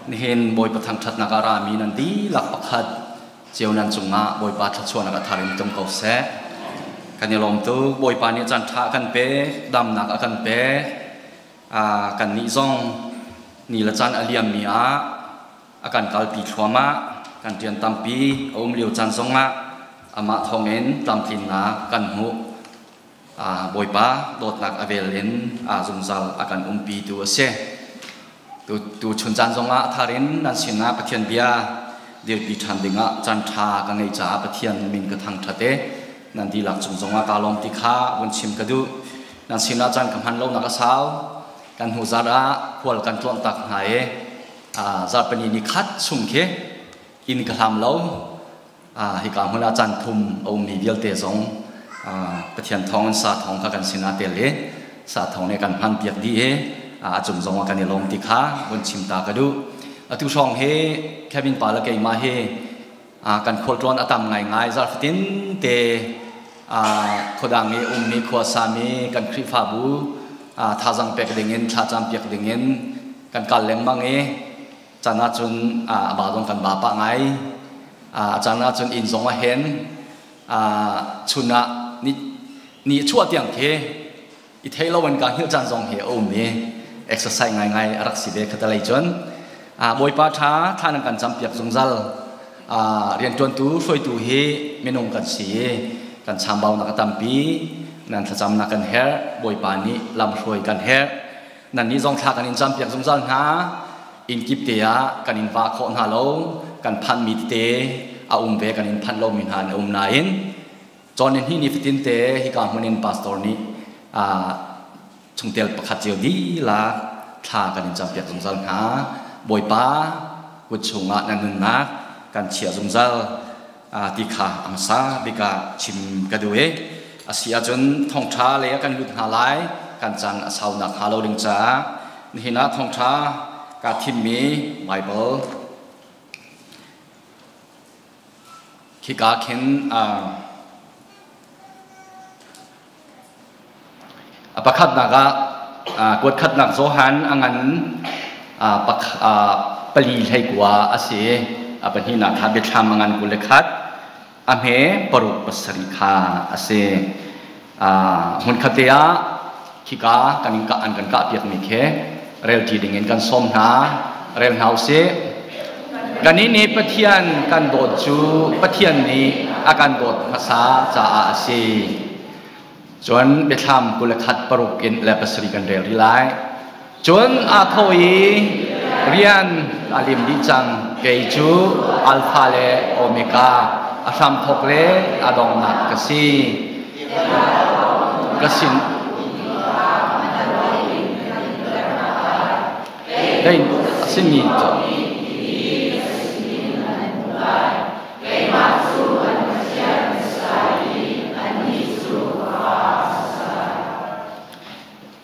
Nihin Bawipa thangṭhatnak ah rami nan dihlak pakhat cio nan cungah Bawipa thluachuahnak a thar in tlung ko seh. Kan i lawm tuk. Bawipa nih caan ṭha a kan pek, damnak a kan pek. Kannih zong ni le caan a liammi ah a kan kalpi thluahmah. Kan rian tampi a um lio caan zongah amah thawngin tlamtlinnak kan hmuh. Bawipa dawtnak a vel in zungzal a kan umpitu a si. Tu chun caan zongah a thar in nan sinah Pathian bia dirpi ṭhan dingah caan ṭha ka ngeih caah Pathian min ka thangṭhat i nan dihlak cung zongah kaa lawm ti kha vun chim ka duh. Nan sinah caan ka hman lonak a sau. Kan hnu zarh ah khual kan tluanh tak hna i zarhpini ni khat chung khi inn ka hlam lo. Hika hmun ah caan thum a ummi vialte zong Pathian thawng in sa thawng kha kan sinah tel i sa thawng nih kan hman piak dih i a cung zong ah kan i lawm ti kha vun chim ta ka duh. Atu hrawng hi Kevin pa le keimah hi kan khualtlawn a tam ngaingai zarhfatin te khuadang i ummi khuasami kan Khrihfabu thazang pek dingin thlacam piak dingin kan kal lengmang i caan ahcun a ba zong kan ba pah ngai. A caan ahcun inn zong a hen. Chun ah ni chuah tiang khi i thei lo in ka hngilh caan zong hi a um i exercise ngaingai a rak si ve khatalei cun. Bawipa ṭha thla nan kan campiak zungzal. Rianṭuantu hruaitu hi minung kan si i kan chambaunak a tampi. Nan thlacamnak kan herh. Bawipa nih lamhruai kan herh. Nannih zong thla kan in campiak zungzal hna. Inn kip te ah kan in vah khawh hna lo. Kan phanmi tete a um ve, kan in phanh lomi hna an um nain cawn in hnih ni fatin te hika hmun in pastor nih chungtel pakhat cio dihlak thla kan in campiak zungzal hna. Bawipa kut chungah nan nunnak kan chiah zungzal ti kha a hmasa bik ah chim ka duh i a si ahcun thawngṭha lei ah kan lut hna lai. Kan caan a saunak hnga lo ding caah nihin ah thawngṭha kaa thimmi Baibal khika khin a pakhatnak ah kuatkhatnak Johan a ngan pali 19 a si. A pahnihnak kha Biathlam a ngan 21 a hme 6 7 kha a si. Hmunkhat te ah khika kan in an kan kah piakmi khi relṭi dingin kan sawm hna. Rel hna usih. Kannih nih Pathian kan dawt cu Pathian nih a kan dawt hmasa caah a si. Cun Biathlam 21 paruk in le 7 kan rel rih lai. Cun aa tho i rian a lim dih cang. Kei cu Alpha le Omega, a hramthawk le a donghnak ka si. Ka sin Dei a simi cu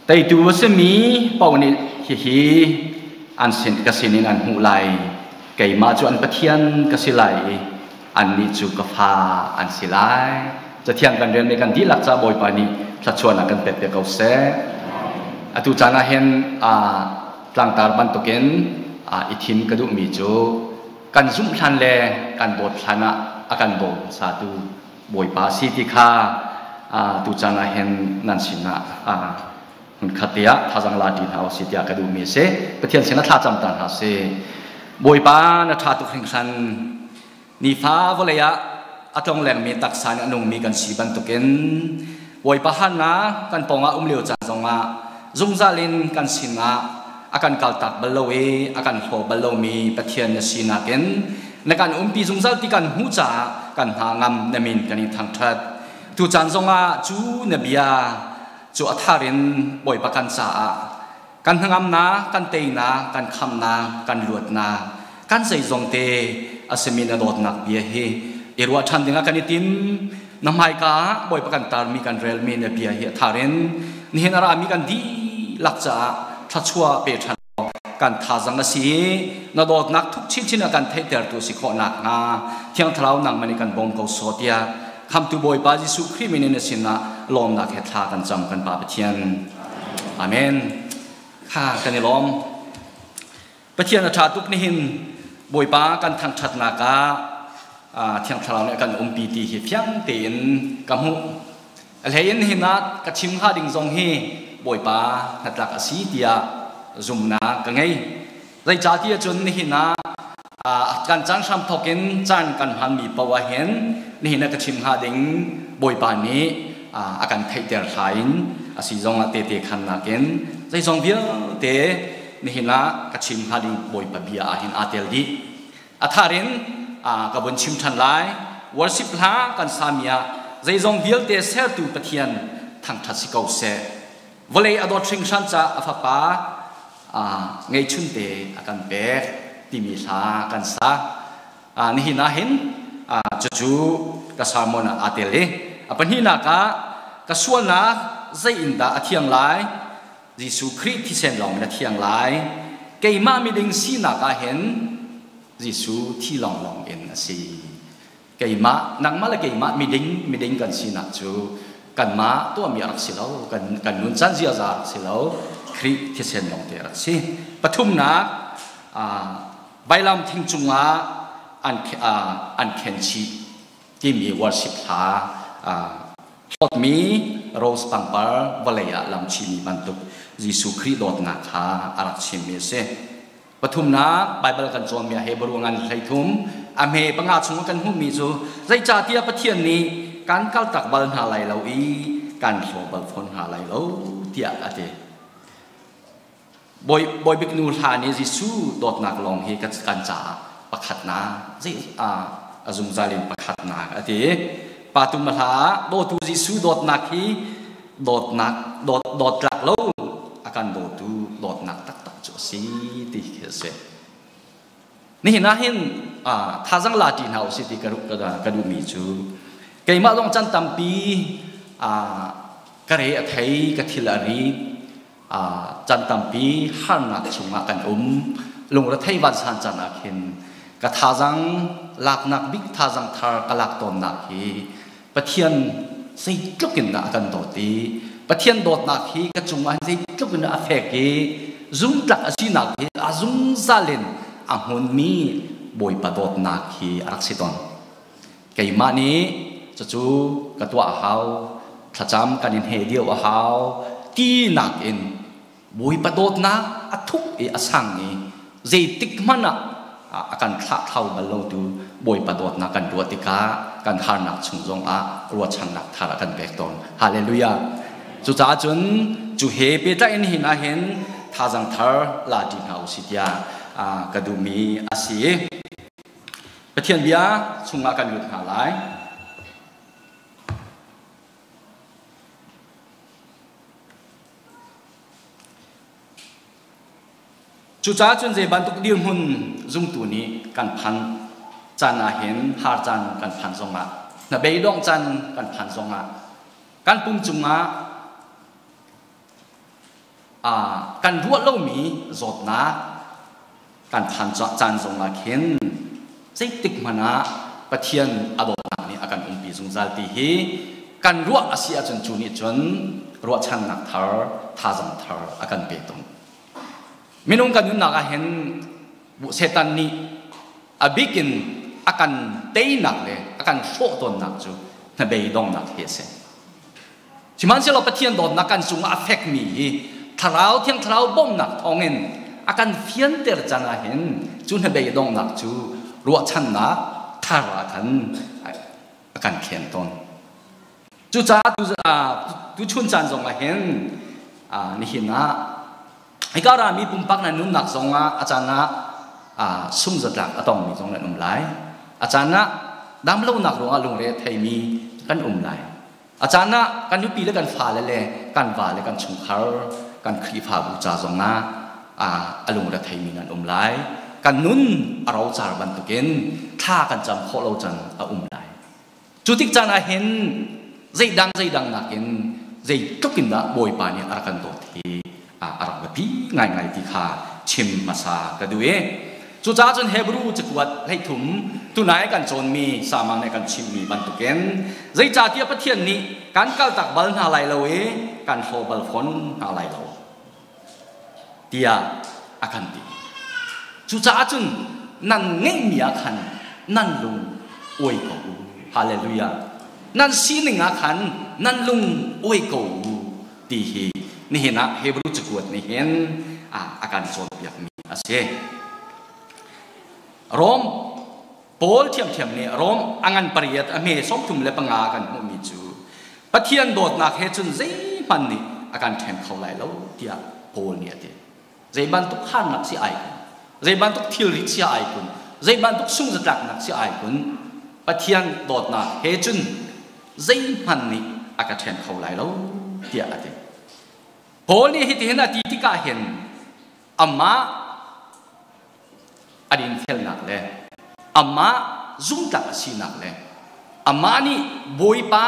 Teitu a simi paoh nih hihi an sin ka sinin an hmuh lai. Keimah cu an Pathian ka si lai i annih cu ka fa an si lai. Cathiang kan relmi kan dihlak ca Bawipa nih thluachuahnak kan pek piak ko seh. Atu caan ah hin tlangtar bantukin i thim ka duhmi cu kan zumh hlan le kan dawt hlan ah a kan daw hmasatu Bawipa si ti kha tucaan ah hin nan sinah hmunkhat te ah thazang la ṭi hna usih tiah ka duhmi a si. Pathian sinah thlacam ta hna sih. Bawipa na ṭha tuk hringhran. Nifa vawlei ah a tlonglengmi taksa in a nungmi kan si bantukin Bawipa hannak kan pawngah um lio caan zongah zungzal in kan sinah a kan kaltak bal lo i a kan hlaw bal lomi Pathian na sinak in na kan umpi zungzal ti kan hmuh caah kan hna ngam na min kan in thangṭhat. Tu caan zongah cu na bia cu a thar in Bawipa kan caah kan hnangamnak, kan teinak, kan khamnak, kan luatnak, kan zeizong te a simi na dawtnak bia hi i ruah ṭhan dingah kan i tim. Na hmaika ah Bawipa kan tarmi kan relmi na bia hi a thar in nihin a rami kan dihlak caah thluachuah pe ṭhan kan thazang a si i na dawtnak thuk chinchin a kan theihtertu si khawh nakhnga Thiang Thlarau nangmah nih kan bawm ko sawh tiah Khamtu Bawipa Jesuh Khrih min in na sinah lawmnak he thla kan cam kan Pa Pathian. Amen. Kha kan i lawm. Pathian a ṭha tuk nihin Bawipa kan thangṭhatnak ah Thiang Thlarau nih a kan umpi ti hi fiang tein ka hmuh. A hlei in nihin ah ka chim hnga ding zong hi Bawipa hnatlak a si tiah zumnak ka ngei. Zeicahtiah cun nihin ah kan caan hram thawk in caan kan hmanmi paoh ah hin nihin ah ka chim hnga ding Bawipa nih a kan theihter hla in a si zong ah tehte khannak in zeizong vialte nihin ah ka chim hnga ding Bawipa bia ah hin aa tel dih. A thar in ka vun chim ṭhan lai. Worship hla kan sami ah zeizong vialte sertu Pathian thangṭhat si ko seh. Vawlei a dawt hringhran caah a fapa ngeihchunte a kan pek timi hla kan sa. Nihin ah hin cucu ka sermon ah aa tel i a pahnihnak ah ka sualnak zei in dah a thiang lai? Jesuh Khrih thisen lawng in a thiang lai. Keimah miding sinak ah hin Jesuh thi lawnglawng in a si. Keimah, nangmah le keimah miding, miding kan sinak cu kanmah tuahmi a rak si lo, kan nun caan ziaza a rak si lo, Khrih thisen lawng te a rak si. Pathumnak, vailam thing cungah an khenchih timi worship hla hlawtmi rose pangpar vawlei ah lamchimi bantuk Jesuh Khrih dawtnak kha a rak chimmi a si. Pathumnak Baibal kan cawnmi ah Hebrew ngan 13 a hme panga chung kan hmuhmi cu zeicahtiah Pathian nih kan kaltak bal hna lai lo i kan hlaw bal fawn hna lai lo tiah a ti. Bawi Bawibik nu hla nih Jesuh dawtnak lawng hi kan caah pakhatnak zei a zungzal in pakhatnak a ti. Pa tu hla dawtu Jesuh dawtnak hi dawtnak dawt dawtlak lo a kan dawtu dawtnak taktak cu a si ti khi a si. Nihin ah hin thazang la ṭi hna usih ti ka duhmi cu keimah zong can tampi ka re a thei ka thil a ri can tampi harnak chungah kan um. Lungrethei vansan can ah khin ka thazang laknak bik thazang thar ka lak tawnnak hi Pathian zeitluk in dah a kan dawt i Pathian dawtnak hi ka cungah zeitluk in dah a fek i zumtlak a sinak hi a zungzal in a hmunmi Bawipa dawtnak hi a rak si tawn. Keimah nih cucu ka tuah a hau, thlacam kan in he dio a hau tinak in Bawipa dawtnak a thuk i a sang i zeitik hmanh ah a kan thlah thlau bal lotu Bawipa dawtnak kan ruah tikah kan harnak chung zongah ruahchannak thar a kan pek tawn. Hallelujah. Cucaah cun cu he pehtlai in hin ahhin thazang thar la ṭi hna usih tiah ka duhmi a si. Pathian bia chungah kan lut hna lai. Cucaah cun zei bantuk dirhmun zumtu nih kan phan caan ahhin har caan kan phan zongah hnabeidongh caan kan phan zongah kan pum cungah kan ruah lomi zawtnak kan phan caan zongah khin zeitik hmanh ah Pathian a dawtnak nih a kan umpi zungzal ti hi kan ruah a si ahcun cu nih cun ruahchannak thar thazang thar a kan pe tawn. Minung kan nunnak ah hin Satan nih a bik in a kan teinak le a kan hrawh tawnnak cu hnabei donghnak hi a si. Sihmanhsehlaw Pathian dawtnak kan cungah a fekmi hi Thlarau Thiang Thlarau bawmhnak thawngin a kan fianter can ah hin cu hnabei donghnak cu ruahchannak thar ah khan a kan khen tawn. Cucaah tuchun caan zong ah hin nihin ah hika rami pumpak nan nunnak zong ah a caan ah sungzatlak a tongmi zong nan um lai. A caan ah damlonak ruangah lungre a theimi kan um lai. A caan ah kan nupi le kan fale le kan va le kan chungkhar kan Khrihfabu ca zongah a lungre theimi nan um lai. Kan nun a rocar bantukin thla kan cam khawh lo can a um lai. Cu tik caan ah hin zeidang zeidang nakin zeitluk in dah Bawipa nih a rak kan dawt hi a rak biapi ngaingai ti kha chim hmasa ka duh i cucaah cun Hebrew cakuat 13 tunai kan cawnmi samang nih kan chimmi bantukin zeicahtiah Pathian nih kan kaltak bal hna lai lo i kan hlaw bal fawn hna lai lo tiah a kan ti. Cucaah cun nan ngeihmi ah khan nan lung awi ko u. Hallelujah. Nan sining ah khan nan lung awi ko u ti hi nihin ah Hebrew cakuat nih hin a kan cawnpiakmi a si. Rom Paul thiamthiam nih Rom a ngan pariat a hme 35 kan hmuhmi cu Pathian dawtnak he cun zeihmanh nih a kan ṭhen kho lai lo tiah Paul nih a ti. Zei bantuk harnak si ai kun, zei bantuk thilri chia ai kun, zei bantuk sungzatlaknak si ai kun, Pathian dawtnak he cun zeihmanh nih a ka ṭhen kho lai lo tiah a ti. Paul nih hitihin a ti tikah hin amah a dinfelnak le amah zumtlak a sinak le amah nih Bawipa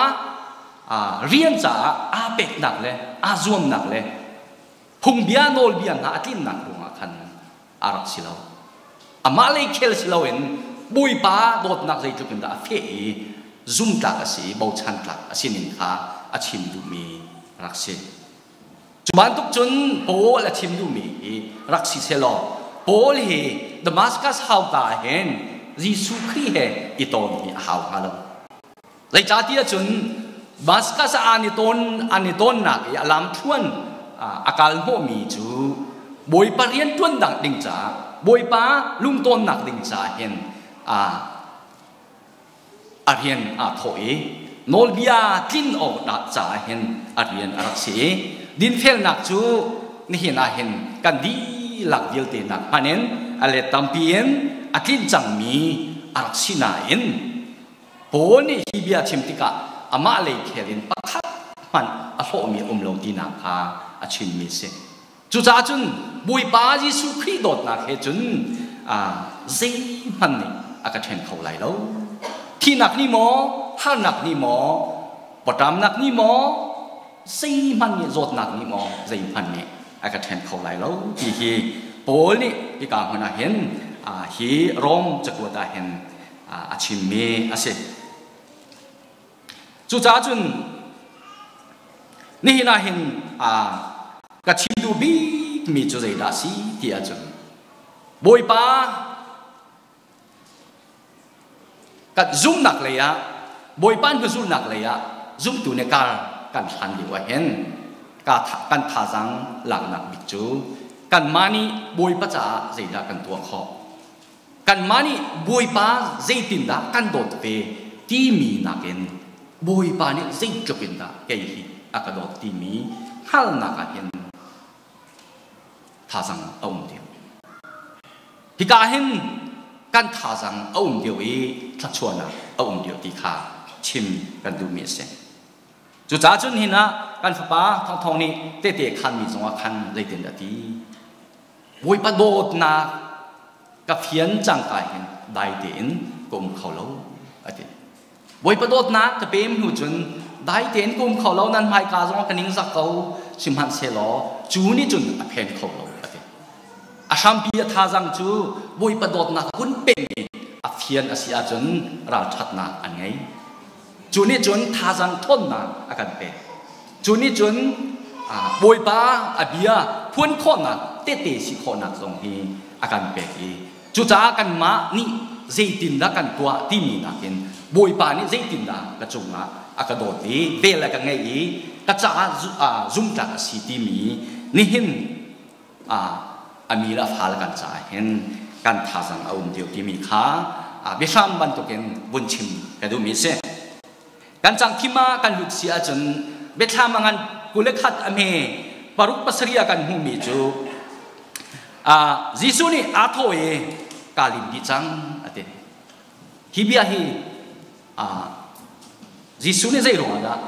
rian caah aa peknak le aa zuamnak le phungbia nawlbia hna a tlinnak ruangah khan a rak si lo. Amah lei khel si loin Bawipa dawtnak zeitluk in dah a feh i zumtlak a si i bochan tlak a si ning kha a chim duhmi rak si. Cu bantuk cun Paul a chim duhmi hi rak si selaw Paul hi Damascus hauka ah hin Jesuh Khrih he i tawn hi a hau hnga lo. Zeicahtiah cun Damascus ah an i tawn an i tawnnak i a lamthluan a kal hnawhmi cu Bawipa rian ṭuan ding caah Bawipa lungtawnnak ding caah hin a rian aa thawh i nawlbia tlin awk dah caah hin a rian a rak si i dinfelnak cu nihin ah hin kan dihlak vialte nak hmanh in a let tampi in a tlin cangmi a rak si nain Paul nih hi bia chim tikah amah lei khel in pakhat hmanh a hlawhmi a um lo tinak kha a chimmi a si. Cucaah cun Bawipa Jesuh Khrih dawtnak he cun zeihmanh nih a ka ṭhen kho lai lo. Thihnak nih maw, harnak nih maw, pawṭamnak nih maw, zeihmanh nih zawtnak nih maw, zeihmanh nih a ka ṭhen kho lai lo ti hi Paul nih hika hmun ah hin hi Rom cakuat ah hin a chimmi a si. Cucaah cun nihin ah hin ka chim duh bikmi cu zeidah a si ti ahcun Bawipa kan zumnak lei ah Bawipa hnuzulnak lei ah zumtu nih kar kan hlan lio ah hin kan thazaang laknak bik cu kanmah nih Bawipa caah zeidah kan tuah khawh Kanmah nih Bawipa zeitindah kan dawt ve timi nakin Bawipa nih zeitluk in dah kei hi a ka dawt timi hngalhnak ah hin thazang a um deuh. Hika hin kan thazang a um deuh i thluachuahnak a um deuh ti kha chim kan duhmi a si. Cucaah cun hin ah kan fapa Thawngthawng nih tehte khanmi zongah khan zeitin a ti? Bawipa dawtnak ka fian cangka hin dai tein ka um kho lo a ti. Bawipa dawtnak ka pem hnu cun dai tein ka um kho lo nan hmaika zong ka ningzak ko sihmanhsehlaw cu nih cun a phen kho lo a ti. A hrampi a thazang cu Bawipa dawtnak kun pem i a fian a si ahcun ralṭhatnak an ngei. Cu nih cun thazang ṭhawnnak a kan pek. Cu nih cun Bawipa a bia phuan khawhnak tehte si khawhnak zong hi a kan pek i cucaah kanmah nih zeitindah kan tuah timi nakin Bawipa nih zeitindah ka cungah a ka dawt i vel a ka ngeih i ka caah zumtlak a si timi nihin a mi le a fale kan caah hin kan thazang a um deuh timi kha biahram bantukin vun chim ka duhmi a si. Kan cangthim ah kan lut si ahcun biathlam a ngan 21 a hme paruk pasarih ah kan hmuhmi cu Jesuh nih aa thawh i kaa lim dih cang a ti. Hi bia hi Jesuh nih zei ruangah dah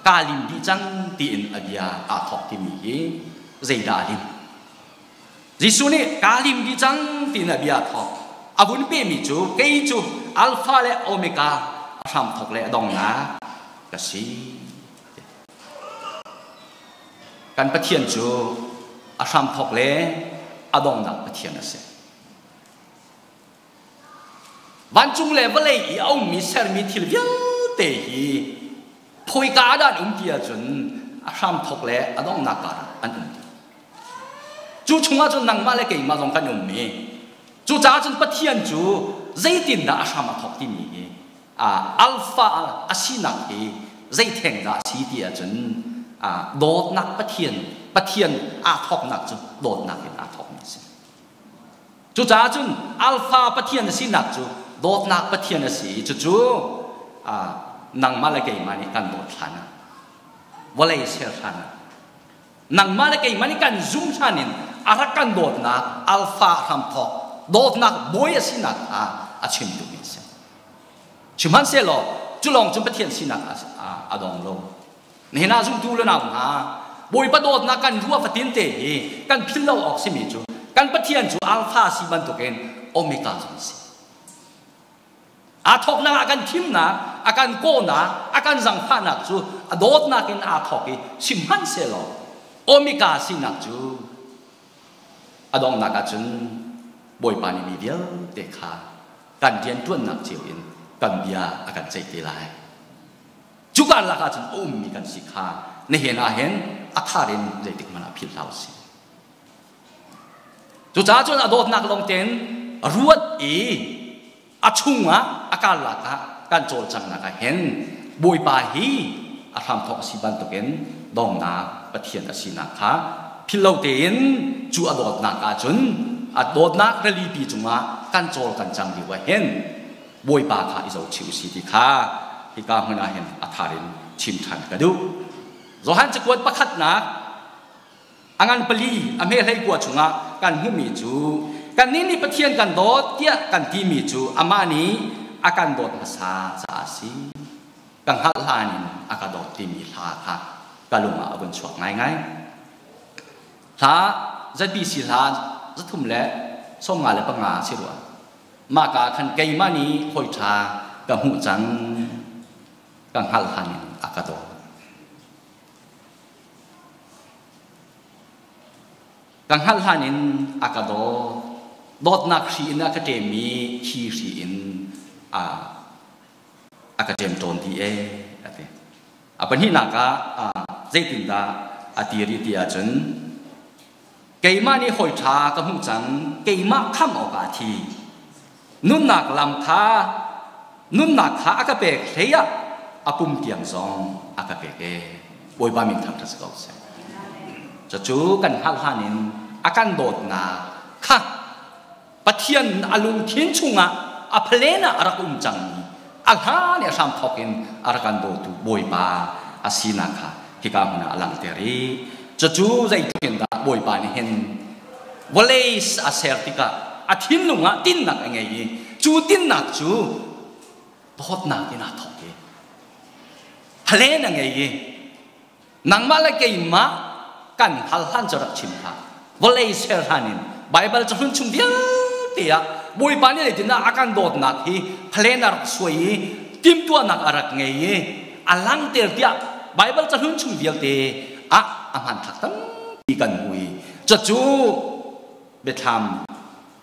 kaa lim dih cang tiin a bia aa thawk timi hi zeidah a lim? Jesuh nih kaa lim dih cang tiin a bia a thawk. A vun pehmi cu kei cu Alpha le Omega a hramthawk le a donghnak ka si. Kan Pathian cu a hramthawk le a donghnak Pathian a si. Vancung le vawlei i a ummi sermi thil vialte hi khawika ah dah an um ti ahcun a hramthawk le a donghnak kar ah an um. Cu chungah cun nangmah le keimah zong kan um i. Cucaah cun Pathian cu zeitindah a hram a thawk timi hi alpha a sinak hi zeitheng dah a si ti ahcun dawtnak Pathian, Pathian aa thawknak cu dawtnak in aa thawkmi a si. Cucaah cun alpha Pathian a sinak cu dawtnak Pathian a si i cucu nangmah le keimah nih kan dawt hlan ah, vawlei ser hlan ah, nangmah le keimah nih kan zum hlan in a rak kan dawtnak alpha hramthawk dawtnak bawi a sinak kha a chim duhmi a si. Sihmanhsehlaw cu lawng cun Pathian sinak a dong lo. Nihin ah zumtu le nau hna, Bawipa dawtnak kan ruah fatin te hi kan philh lo awk simi cu kan Pathian cu alpha si bantukin omega zong a si. Aa thawknak ah kan thimnak, a kan kawhnak, a kan zangfahnak cu a dawtnak in aa thawk i sihmanhsehlaw omega sinak cu a donghnak ahcun Bawipa nih mi vialte kha kan rianṭuannak cio in kan bia a kan ceih te lai. Cu karlak ahcun a ummi kan si kha nihin ah hin a thar in zeitik hmanh ah philh hlah usih. Cucaah cun a dawtnak lawng tein ruat i a chungah a karlak ah kan cawlcanghnak ah hin Bawipa hi a hramthawk a si bantukin dawngnak Pathian a sinak kha philh lo tein cu a dawtnak ahcun a dawtnak rilipi cungah kan cawl kan cang lio ah hin Bawipa kha i zohchih usih ti kha hika hmun ah hin a thar in chim ṭhan ka duh. Johan cakuat pakhatnak a ngan pali a hme hlei kua chungah kan hmuhmi cu kannih nih Pathian kan dawt tiah kan timi cu amah nih a kan dawt hmasa caah a si. Ka hngalh hlan in a ka dawt timi hla kha ka lung ah a vun chuak ngaingai. Hla ZBC hla 355 si rua. Mah ka khan keimah nih hawi ṭha ka hmuh cang ka hngalh hlan in a ka dawt. Ka hngalh hlan in a ka dawt. Dawtnak hri in a ka ṭem i thi hri in a a ka ṭem tawn ti ee a ti. A pahnihnak ah zeitindah a ti rih ti ahcun keimah nih hawi ṭha ka hmuh cang, keimah khamh awkah a thi. Nunnak lam kha nunnak kha a ka pek hlei ah a pum tiang zong a ka pek ee. Bawipa min thangṭhat si ko seh. Cucu kan hngalh hlan in a kan dawtnak kha Pathian a lungthin chungah a palen ah a rak um cangmi a hlan i a hramthawk in a rak kan dawtu Bawipa a sinak kha hika hmun ah a langhter i cucu zeitluk in dah Bawipa nih hin vawlei a ser tikah a thinlung ah tinnak a ngei i cu tinnak cu dawtnak in aa thawk i halen a ngei i Nangmah le keimah kan hal hlan cu rak chim hlah. Vawlei ser hlan in Baibal cahlun chung vialte ah Bawipa nih zeitindah a kan dawtnak hi plan a rak suai i timhtuahnak a rak ngei i a langter tiah Baibal cahlun chung vialte ah a hmanthlak tampi kan hmu i cucu biathlam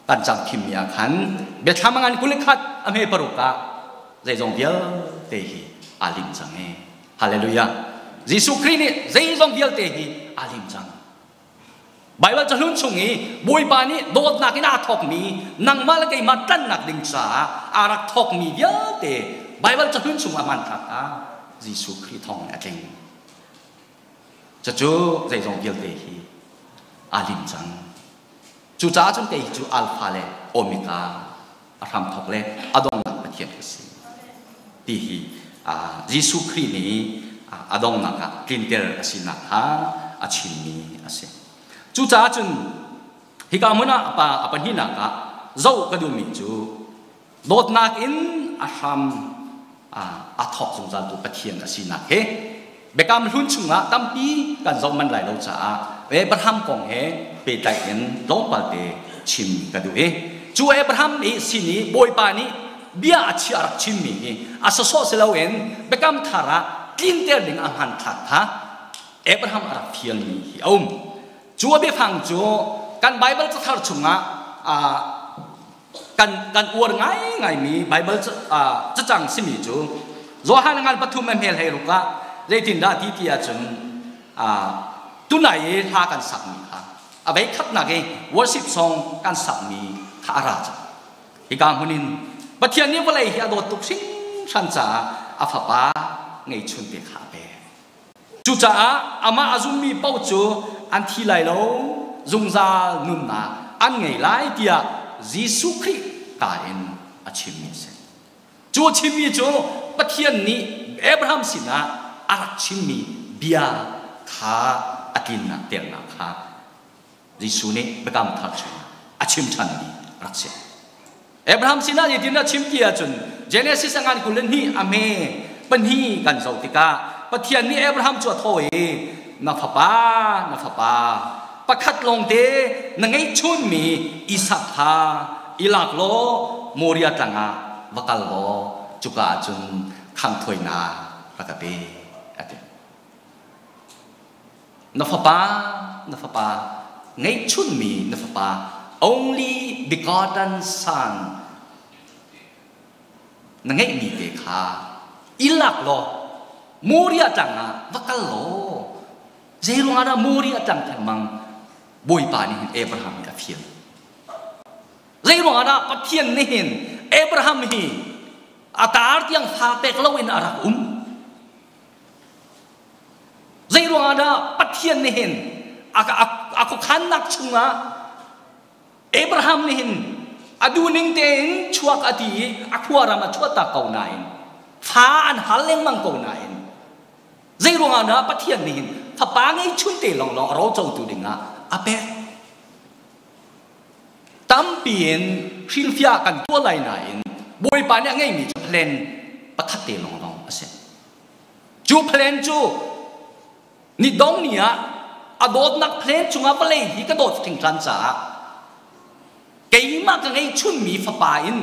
kan cang thimmi ah khan biathlam a ngan 21 a hme paruk ah zeizong vialte hi aa lim cang e. Hallelujah. Jesuh Khrih nih zeizong vialte hi aa lim cang. Baibal cahlun chung i Bawipa nih dawtnak in aa thawkmi nangmah le keimah tlanhnak ding caah aa rak thawkmi vialte Baibal cahlun chung ah hmanthlak ah Jesuh Khrih thawng in a tling. Cucu zeizong vialte hi aa lim cang. Cucaah cun kei cu Alpha le Omega a hramthawk le a donghnak Pathian ka si ti hi Jesuh Khrih nih a donghnak ah tlinter a sinak kha a chimmi a si. Cucaah cun hika hmun ah pa a pahnihnak ah zoh ka duhmi cu dawtnak in a hram a thawk zungzaltu Pathian a sinak he Biakam Hlun chungah tampi kan zoh manh lai lo caah Abraham kong he pehtlaih in tlawmpal te chim ka duh i cu Abraham i sin i Bawipa nih bia a chia rak chimmi hi a sawsawh si loin Biakam Thar ah tlinter ding a hmanthlak kha Abraham a rak fialmi hi a um. Cu a biafang cu kan Baibal cathar chungah kan kan uar ngaingaimi Baibal cacang simi cu Johan ngan pathum a hmel hei ruk ah zeitindah ti ti ahcun tunai i hla kan sakmi kha a vei khatnak i worship song kan sakmi Kha a ra cang. Hika hmun in Pathian nih vawlei hi a dawt tuk hringhran caah a fapa ngeihchun te kha a pek. Cucaah amah a zummi paoh cu an thi lai lo, zungzal nunnak an ngei lai tiah Jesuh Khrih ka in a chimmi a si. Cu a chimmi cu Pathian nih Abraham sinah a rak chimmi bia kha a tlinnak ternak kha Jesuh nih biakam thar chungah a chim ṭhanmi rak si. Abraham sinah zeitin a chim ti ahcun Genesis a ngan 22 a hme pahnih kan zoh tikah Pathian nih Abraham cu a thawh i na fapa na fapa pakhat lawngte na ngeihchunmi Isak kha i lak law Moria tlang ah va kal law cuka ah cun khanghthawinak rak ka pe a ti. Na fapa, na fapa, ngeihchunmi na fapa, only begotten son, na ngeihmi te kha i lak law Moria tlang ah va kal law zei ruangah dah Moria tlang thengmang Bawipa nih hin Abraham hi a fial. Zei ruangah dah Pathian nih hin Abraham hi a tar tiang fa pek loin a rak um? Zei ruangah dah Pathian nih hin a khuakhannak chungah Abraham nih hin a duhning tein chuak a ti i a khuaram a chuahtak ko nain fa an hal lengmang ko nain zei ruangah dah Pathian nih hin fapa ngeihchun te lawnglawng a rocotu dingah a pek. Tampi in hrilhfiah kan tuah lai nain Bawipa nih a ngeihmi cu plan pakhat te lawnglawng a si. Cu plan cu ni dong ni ah a dawtnak plan cungah vawlei hi ka dawt hringhran caah keimah ka ngeihchunmi fapa in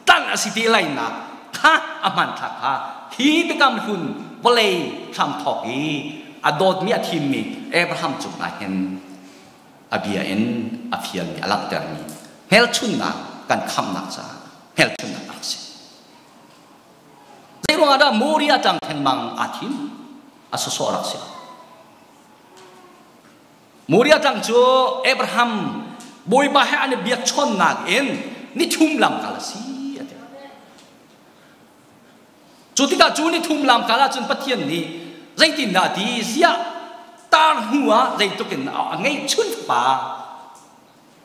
tlang a si te lainak kha a hmanthlak kha hi biakam hlun vawlei hramthawk i a dawtmi a thimmi Abraham cungah hin a bia in a fialmi a langhtermi hmelchunnak kan khamhnak caah hmelchunnak a rak si. Zei ruangah dah Moria tlang thengmang aa thim? A sawsawh rak si. Moria tlang cu Abraham Bawipa he an i biakchawnnak in nithum lamkal a si a ti. Cu tikah cu nithum lamkal ahcun Pathian nih zeitindah a ti? Ziah tar hnu ah zeitluk in a ngeihchun fapa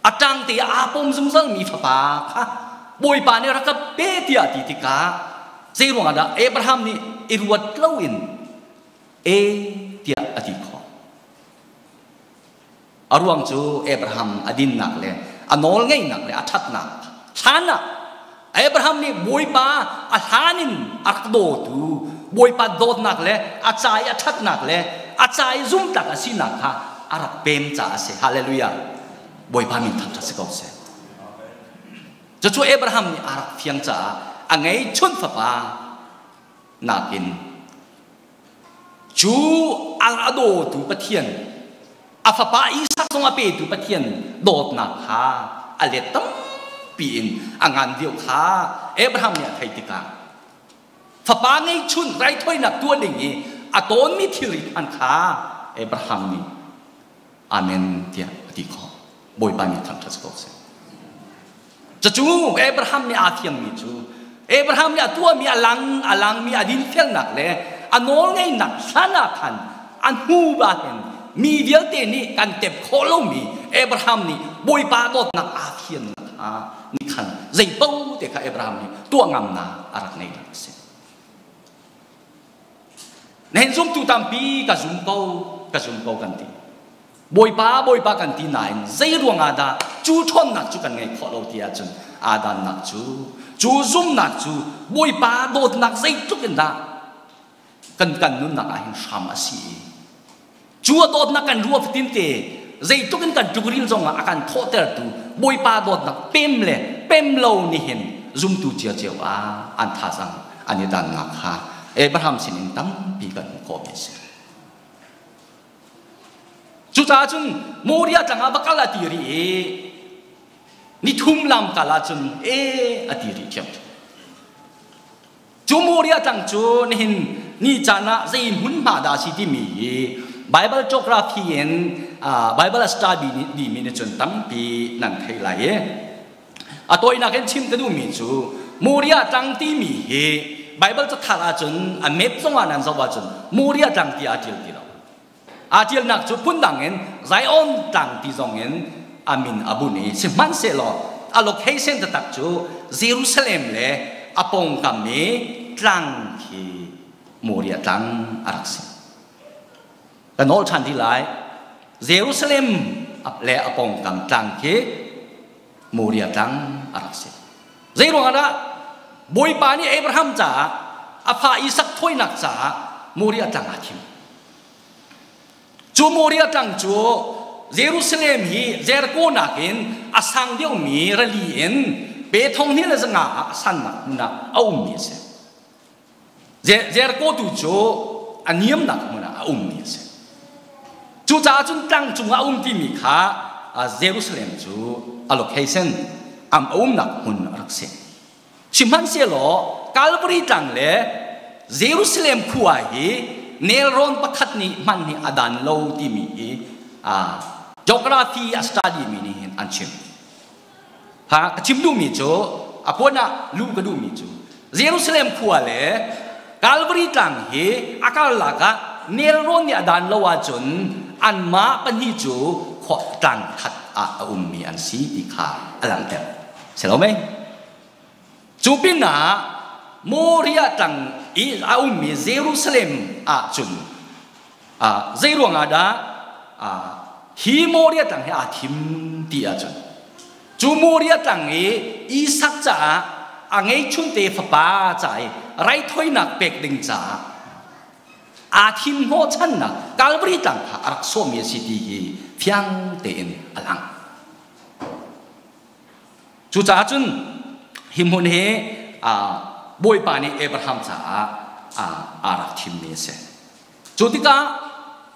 a ṭang te ah aa pom zungzalmi fapa kha Bawipa nih rak ka pe tiah ti tikah zei ruangah dah Abraham nih i ruat loin e tiah a ti khawh? A ruang cu Abraham a dinnak le a nawlngeihnak le a ṭhatnak hlan ah Abraham nih Bawipa a hlan in a rak dawtu Bawipa dawtnak le a ca i a ṭhatnak le a ca i zumtlak a sinak kha a rak pem caah a si. Hallelujah. Bawipa min thangṭhat si ko seh. Cucu Abraham nih a rak fiang caah a ngeihchun fapa nakin cu a dawtu Pathian a fapa Isak zong a petu Pathian dawtnak kha a let tampi in a ngan deuh kha Abraham nih a theih tikah fapa ngeihchun raithawinak tuah ding i a tawnmi thilri hman kha Abraham nih Amen tiah a ti khawh. Bawipa nih thangṭhat si ko seh. Cucu Abraham nih aa thiangmi cu Abraham nih a tuahmi a lang a langmi a dinfelnak le a nawlngeihnak hlan ah khan a hnu ba hin mi vialte nih kan tep khawh lomi Abraham nih Bawipa dawtnak aa thiannak kha nih khan zeipo te kha Abraham nih tuah ngamnak a rak ngeihnak a si. Nahin zumtu tampi ka zum ko, ka zum ko kan ti. Bawipa, Bawipa kan ti nain zei ruangah dah cu ṭhawnnak cu kan ngeih khawh lo ti ahcun aa dannak cu cu zumnak cu Bawipa dawtnak zeitluk in dah kan kan nunnak ah hin hram a si i cu a dawtnak kan ruah fatin te zeitluk in kan ṭukril zongah a kan thawhtertu Bawipa dawtnak pem le pem lo nih hin zumtu ciocio ah an thazang an i dannak kha Abraham sinin tampi kan hmuh khawhmi a si. Cucaah cun Moria tlang ah va kal a ti rih i nithum lam kal ahcun e a ti rih ṭhiam. Cu Moria tlang cu nihin ni caan ah zei hmunhma dah a si timi hi Bible geography in Bible study dimi nih cun tampi nan theih lai i. A tawinak in chim ka duhmi cu Moriah tlang timi hi Bible cathar ahcun a map zongah nan zoh ahcun Moriah tlang ti aa ṭial ti lo. Aa ṭialnak cu phundang in Zion tlang ti zong in a min a bunh i sihmanhsehlaw a location taktak cu Jerusalem le a pawngkam i tlang khi Moriah tlang a rak si. Ka nawl ṭhan ti lai. Jerusalem le a pawngkam tlang khi Moriah tlang a rak si. Zeiruangah dah Bawipa nih Abraham caah a fa Isak thawinak caah Moriah tlang aa thim. Cu Moriah tlang cu Jerusalem hi Jericho nakin a sang deuhmi rali in pe thong hnih le zanga ah a sannak hmun ah a ummi a si. Jericho tu cu a niamnak hmun ah a ummi a si. Cucaah cun tlang cungah a um timi kha Jerusalem cu a location am a umnak hmun a rak si. Sihmanhsehlaw Calvary tlang le Jerusalem khua hi nelrawn pakhat nih hman hi a dan lo timi hi geography a study mi nih hin an chim. Ha ka chim duhmi cu a puan ah luh ka duhmi cu Jerusalem khua le Calvary tlang hi a karlak ah nelrawn nih a dan lo ahcun anmah pahnih cu khua tlang khat ah a ummi an si ti kha a langhter. Si lo mei? Cu pinah Moriah tlang i a ummi Jerusalem ah cun zei ruangah dah hi Moriah tlang hi aa thim ti ahcun cu Moriah tlang i Isak caah a ngeihchunte fapa ca i raithawinak pek ding caah aa thim hnawhchannak Calvary tlang kha a rak sawhmi a si ti hi fiang tein a lang. Cucaah cun hi hmun hi Bawipa nih Abraham caah aa rak thimmi a si. Cu tikah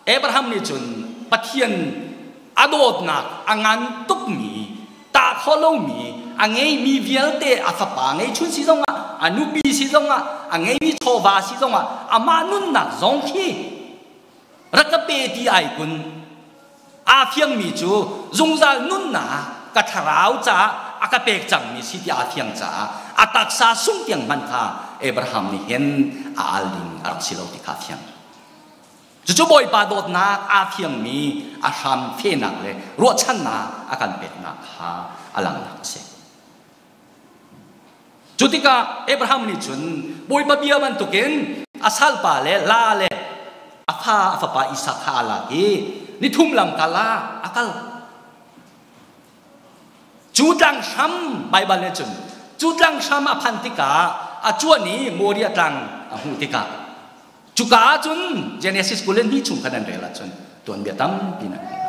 Abraham nih cun Pathian a dawtnak a ngan tukmi, tah khawh lomi, a ngeimi vialte a fapa ngeihchun si zongah, a nupi si zongah, a ngeimi chawva si zongah, amah nunnak zong khi rak ka pe ti ai kun aa fiangmi cu zungzal nunnak ka thlarau caah a ka pek cangmi si ti aa fiang caah a taksa sung tiang hmanh kha Abraham nih hin a al ding a rak si lo ti kha fiang. Cucu Bawipa dawtnak aa fiangmi a hram fehnak le ruahchannak a kan peknak kha a langhnak a si. Cu tikah Abraham nih cun Bawipa bia bantukin a salpa le la le a fa a fapa Isak kha aa lak i nithum lam kal ah a kal. Cu tlang hram Baibal nih cun cu tlang hram a phan tikah a cuan i Moriah tlang a hmuh tikah cuka ah cun Genesis 22 chung khan an rel ahcun tuanbia tampi nan hmuh.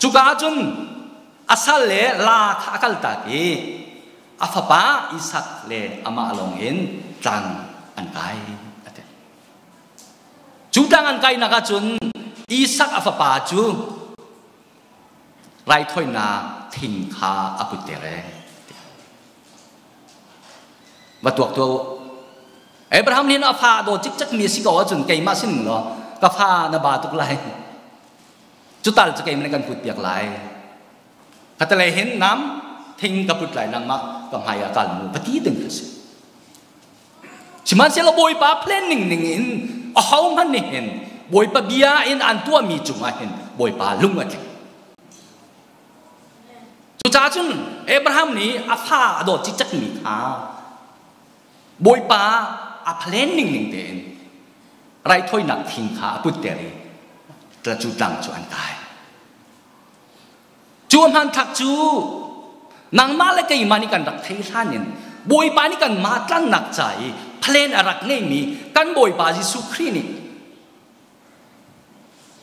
Cuka ah cun a sal le la kha a kaltak i a fapa Isak le amah lawng in tlang an kai a ti. Cu tlang an kainak ahcun Isak a fapa cu raithawinak thing kha a putter e. Va tuak tuah u. Abraham nih a fa daw cikcek mi si ko ahcun keimah sin law ka fa na ba tuk lai. Cu tal cu keimah nih kan put piak lai. Khatalei hin nam thing ka put lai nangmah ka hmai ah kal mu va ti ding kha si. Sihmanhsehlaw Bawipa planning ning in a ho hmanh nih hin Bawipa bia in an tuahmi cungah hin Bawipa lung a tling. Cucaah cun Abraham nih a fa a dawt cikcekmi kha Bawipa a planning ning tein raithawinak thing kha a putter i cu tlang cu an kai. Cu hmanthlak cu nangmah le keimah nih kan rak thei hlan in Bawipa nih kan mah tlannak ca i plan a rak ngeimi kan Bawipa Jesuh Khrih nih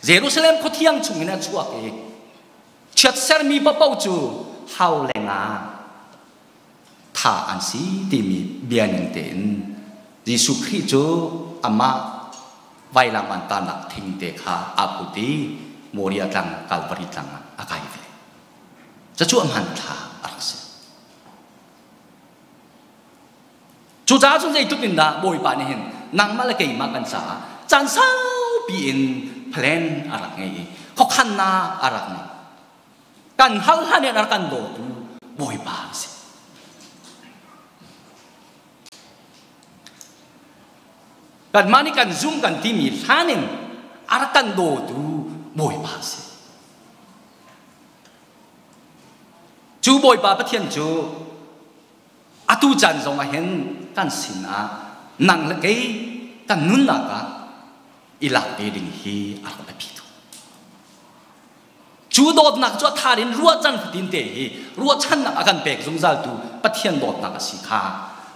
Jerusalem khuathiang chungin a chuak i chiatsermi paoh cu hau lengah thah an si timi bia ning tein Jesuh Khrih cu amah vailam an tahnak thing te kha aa put i Moria tlang Calvary tlang ah a kai ve. Cucu a hmanthlak a rak si. Cucaah cun zeitluk in dah Bawipa nih hin nangmah le keimah kan caah caan saupi in plan a rak ngei i khuakhannak a rak ngei. Kan hal hlan in a rak kan dawtu Bawipa a si. Kanmah nih kan zum kan timi hlan in a rak kan dawtu Bawipa a si. Cu Bawipa Pathian cu atu caan zong ah hin kan sinah nang le kei kan nunnak ah i lak ve ding hi a rak biapi tuk. Cu dawtnak cu a thar in ruahchan fatin te hi ruahchannak a kan pek zungzaltu Pathian dawtnak a si kha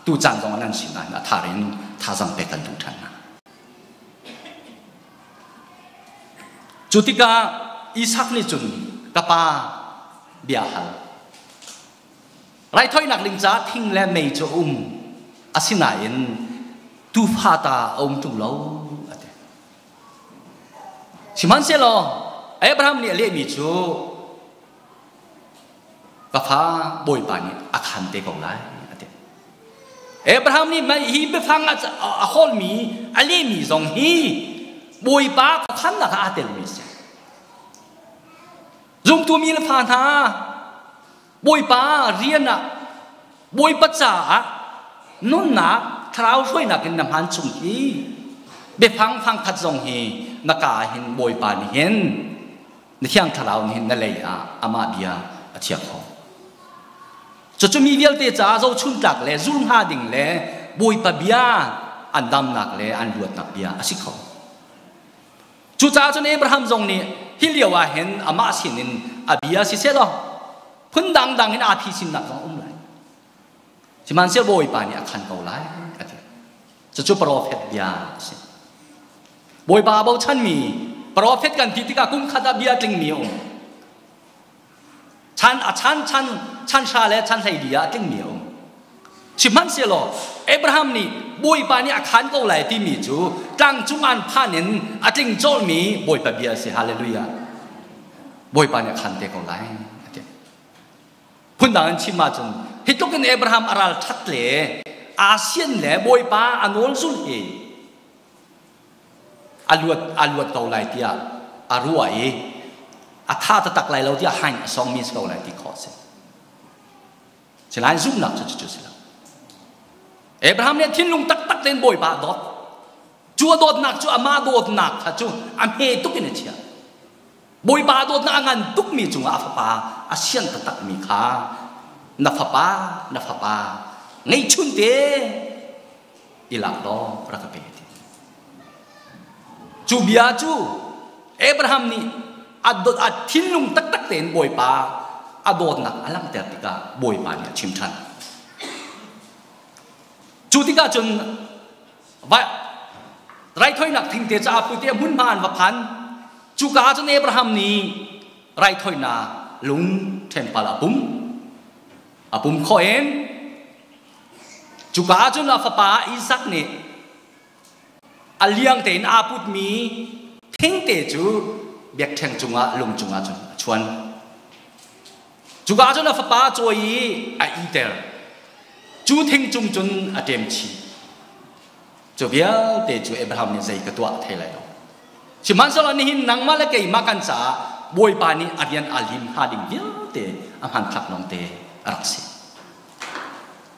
tu caan zong ah nan sinah hin a thar in thazang pek kan duh ṭhan hna. Cu tikah Isak nih cun ka pa bia hal. Raithawinak ding caah thing le mei cu a um. Asinain tuufa ta a um ṭung lo a ti. Sihmanhsehlaw Abraham nih a lehmi cu ka fa Bawipa nih a khan te ko lai a ti. Abraham nih hi biafang a hawlmi a lehmi zong hi Bawipa khuakhannak ah aa telmi a si. Zumtu mi le fa hna Bawipa rian ah Bawipa caah nunnak thlarau hruainak in na hman chung hi biafang fangkhat zong hi na ka hin Bawipa nih hin na thiang thlarau nih hin na lei ah amah bia a chia kho. Cucu mi vialte caah zohchun tlak le zul hnga ding le Bawipa bia an damnak le an luatnak bia a si kho. Cucaah cun Abraham zong nih hi lio ah hin amah sinin a bia siseh law phun dangdang in aa phisinnak zong a um lai. Sihmanhsehlaw Bawipa nih a khan ko lai a ti. Cucu profet bia a si. Bawipa a bochanmi profet kan ti tikah kum khat ah bia tlingmi a um. Chan a chan chan chan hra le chan hlei li ah a tlingmi a um. Sihmanhsehlaw Abraham nih Bawipa nih a khan ko lai timi cu tlang cung an phan in a tling cawlmi Bawipa bia a si. Hallelujah. Bawipa nih a khan te ko lai a ti. Phundang in chim ahcun hi tluk in Abraham a ral ṭhat le aa sian le Bawipa a nawl zulh hi a luat a luat ko lai tiah a ruah i a tha taktak lai lo tiah hain a songmi si ko lai ti khawh a si. Sinain zumhnak cu cucu si lo. Abraham nih thinlung taktak tein Bawipa a dawt. Cu a dawtnak cu amah dawtnak kha cu a hme tuk in a chiah. Bawipa dawtnak a ngan tukmi cungah a fapa a sian taktakmi kha na fapa na fapa ngeihchun te i lak law rak ka pe ti. Cu bia cu Abraham nih a dawt a thinlung taktak tein Bawipa a dawtnak a langhter tikah Bawipa nih a chim ṭhan. Cu tikah cun raithawinak thingte caah pute hmunhma an va phan. Cuka ah cun Abraham nih raithawinak lung ṭhenpal a pum. A pum khawh in Cuka ah cun a fapa Isak nih a liang tein aa putmi thingte cu biakṭheng cungah lung cungah cun a chuan. Cuka ah cun a fapa a cawi i a iter. Cu thing cung cun a ṭem chih. Cu vialte cu Abraham nih zei ka tuah a thei lai lo. Sihmanhsehlaw nihin nangmah le keimah kan caah Bawipa nih a rian aa lim hnga ding vialte a hmanthlak lawngte a rak si.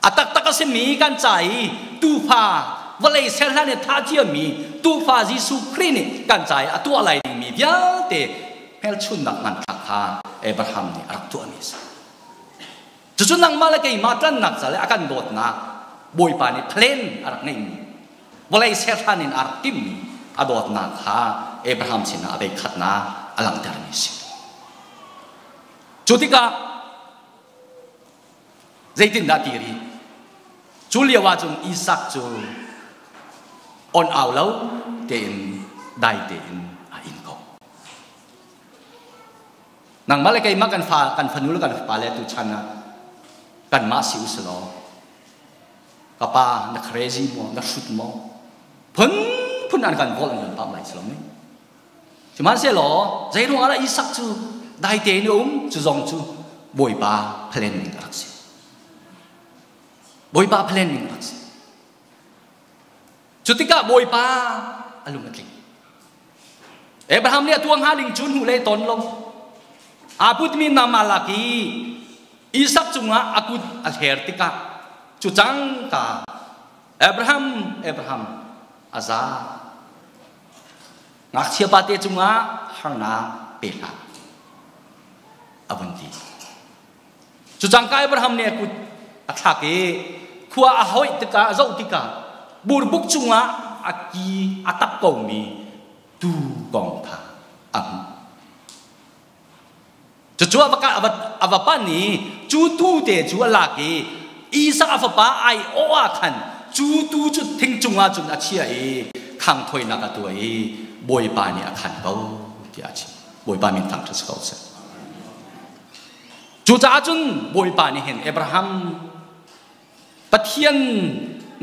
A taktak a simi kan ca i tuufa vawlei ser hlan i thah ciami tuufa Jesuh Khrih nih kan ca i a tuah lai dingmi vialte hmelchunhnak hmanthlak kha Abraham nih a rak tuahmi a si. Cucu nangmah le keimah tlannak ca le a kan dawtnak Bawipa nih plan a rak ngeihmi vawlei ser hlan in a rak timhmi a dawtnak kha Abraham sinah a veikhatnak a langhtermi a si. Cu tikah Zeitindah ti rih? Cu lio ahcun Isak cu on au lo tein dai tein a in ko. Nangmah le keimah kan fa kan fanu le kan fapa le tu chan ah kanmah si usilaw ka pa na crazy maw na hrut maw phun phun an kan vol an kan pam lai si lo mi Sihmanhsehlaw zeiruang ah dah Isak cu dai tein a um cu zong cu Bawipa plan ning a rak si. Bawipa plan ning a rak si. Cu tikah Bawipa a lung a tling. Abraham nih a tuah hnga ding cu hnu lei ton lo. Aa putmi nam aa lak i Isak cungah a kut a hler tikah cu cangka Abraham Abraham. A za. Ngakchia pate cungah harnak pe hlah. A vun ti. Cu cangka Abraham nih a kut a thlak i khua a hoih tikah a zoh tikah burbuk cungah a ki a tap komi tuu kong kha a hmuh. Cucu a va pan i cu tuu te cu a lak i Isak a fapa ai awh ah khan cu tuu cu thing cungah cun a chiah i khangthawinak a tuah i Bawipa nih a khan ko tiah a chim. Bawipa min thangṭhat si ko seh. Cucaah cun Bawipa nih hin Abraham Pathian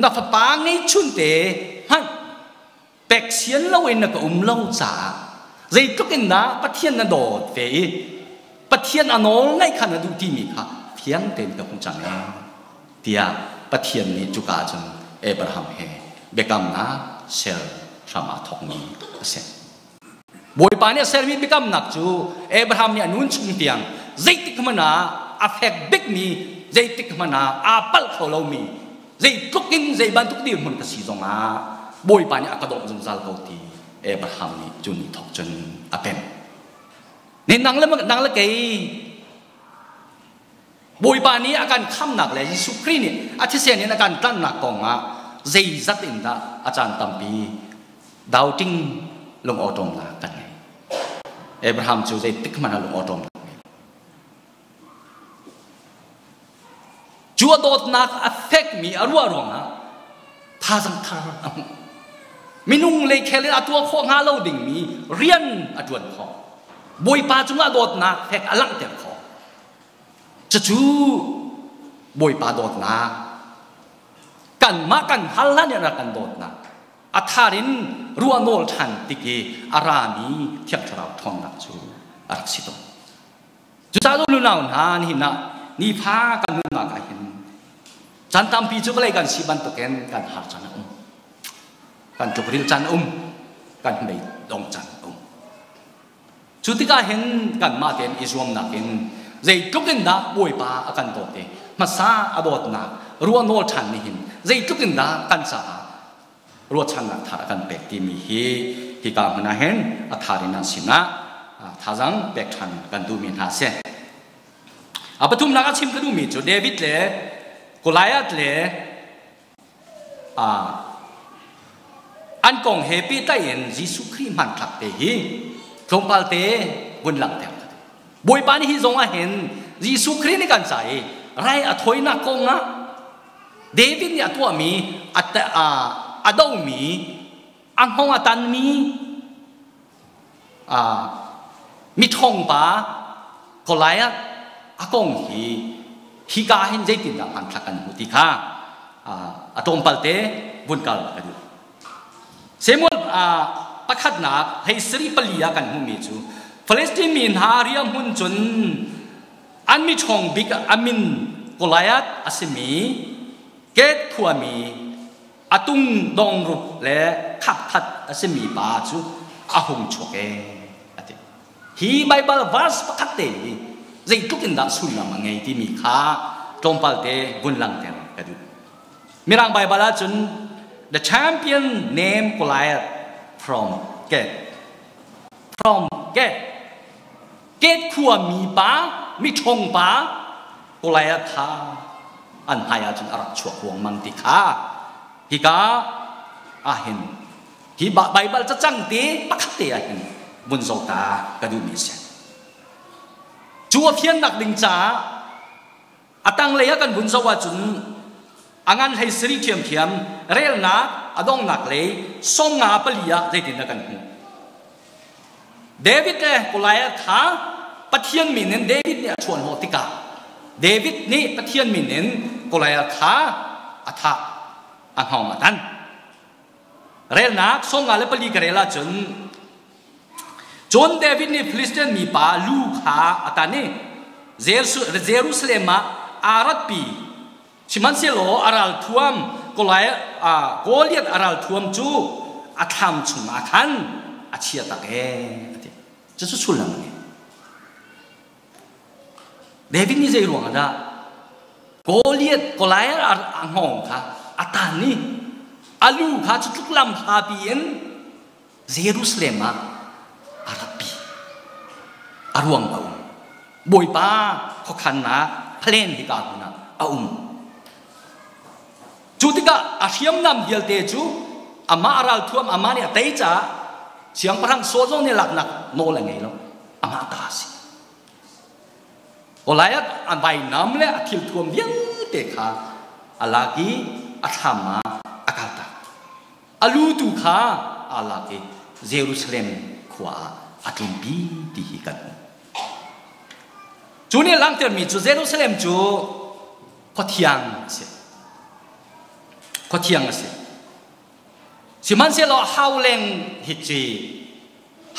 na fapa ngeihchunte hmanh pek sian loin na ka um lo caah zeitluk in dah Pathian na dawt ve i Pathian a nawl ngaih kha na duh timi kha fiang tein ka hmuh cang ee tiah Pathian nih cuka cun Abraham he biakamnak ser hram aa thawkmi a si. Bawipa nih a sermi biakamnak cu Abraham nih a nun chung tiang zeitik hmanh ah a fek bikmi, zeitik hmanh ah aa palh kho lomi, zeitluk in zei bantuk dirhmun ka si zongah Bawipa nih a ka dawt zungzal ko ti Abraham nih cu ni thawk cun a pem. Ne nang le nang le kei Bawipa nih a kan khamnak le Jesuh Khrih nih a thisen in a kan tlanhnak kongah zeizat in dah a caan tampi doubting lungawṭawmnak kan ngei. Abraham cu zeitik hmanh ah lungawṭawmnak ngei. Cu a dawtnak a fekmi a ruah ruangah thazang thar a hmuh. Minung lei khel in a tuah khawh hnga lo dingmi rian a ṭuan khawh. Bawipa cungah dawtnak fek a langhter khawh. Cucu Bawipa dawtnak kanmah kan hal hlan in a rak kan dawtnak a thar in ruah nawl ṭhan tik i a rami Thiang Thlarau ṭhawnnak cu a rak si tawn. Cucaah nunau hna nihin ah nifa kan nunnak ah hin caan tampi cu vawlei kan si bantukin kan har caan a um. Kan tlukrilh caan a um. Kan hnabei dong caan a um. Cu tikah hin kanmah tein i zuamnak in zeitluk in dah Bawipa a kan dawt i hmasa a dawtnak ruahnawl ṭhan nih hin zeitluk in dah kan caah ruahchannak thar a kan pek timi hi hika hmun ah hin a thar in an sinah thazang pek ṭhan kan duhmi hna a si. A pathumnak a chim ka duhmi cu David le Goliath le An kong he pehtlaih in Jesuh Khrih hmanthlak te hi tlawmpal te vun langhter ka duh. Bawipa nih hi zong ah hin Jesuh Khrih nih kan ca i rai a thawinak kong ah David nih a tuahmi a domi a hngong a tanmi miṭhawng pa Goliath a kong hi hika hin zeitindah hmanthlak kan hmuh ti kha a tlawmpal te vun kal ka duh. Samuel pakhatnak hei sari pali ah kan hmuhmi cu Palestine mi hna riahhmun cun an miṭhawng bik a min Goliath a simi Gath khuami a tung dongrup le khapkhat a simi pa cu a hung chuak ee a ti. Hi Baibal verse pakhat te hi zeitluk in dah sullam a ngei timi kha tlawmpal te vun langhter ka duh. Mirang Baibal ahcun the champion named Goliath from Gath. From Gath. Gath khuami pa, miṭhawng pa Goliath kha an hmai ahcun a rak chuak ruangmang ti kha hika ahhin hi Baibal cacang te pakhat te ahhin vun zoh ta ka duhmi a si. Cu a fiannak ding caah a tanglei ah kan vun zoh ahcun a ngan hlei sari ṭhiamṭhiam relnak a donghnak lei 54 ah zeitindah kan hmuh. David le Goliath kha Pathian min in David nih a chuanhnawh tikah David nih Pathian min in Goliath kha a thah, a hngawng a tan. Relnak 54 ka rel ahcun cun David nih Philistine mipa lu kha a tan i Jerusalem ah aa ratpi. Sihmanhsehlaw a ralthuam Goliath a ralthuam cu a thlam chungah khan a chia tak ee a ti. Cucu sullam a ngei. David nih zei ruangah dah Goliath Goliath a hngawng kha a tan i A lu kha cu tluk lam hlapi in Jerusalem ah a ratpi. A ruang a um. Bawipa khuakhannak plan hika hmun ah a um. Cu tikah a hriamnam vialte cu amah a ralthuam amah nih a tei caah siangpahrang Saul zong nih laknak nawl a ngei lo. Amah ta a si. Goliath a vainam le a thilthuam vialte kha a lak i a thlam ah a kaltak. A lu tu kha aa lak i Jerusalem khua ah a tlunpi ti hi kan hmuh. Cu nih langhtermi cu Jerusalem cu khua thiang a si. Khua thiang a si. Sihmanhsehlaw hauleng hi ci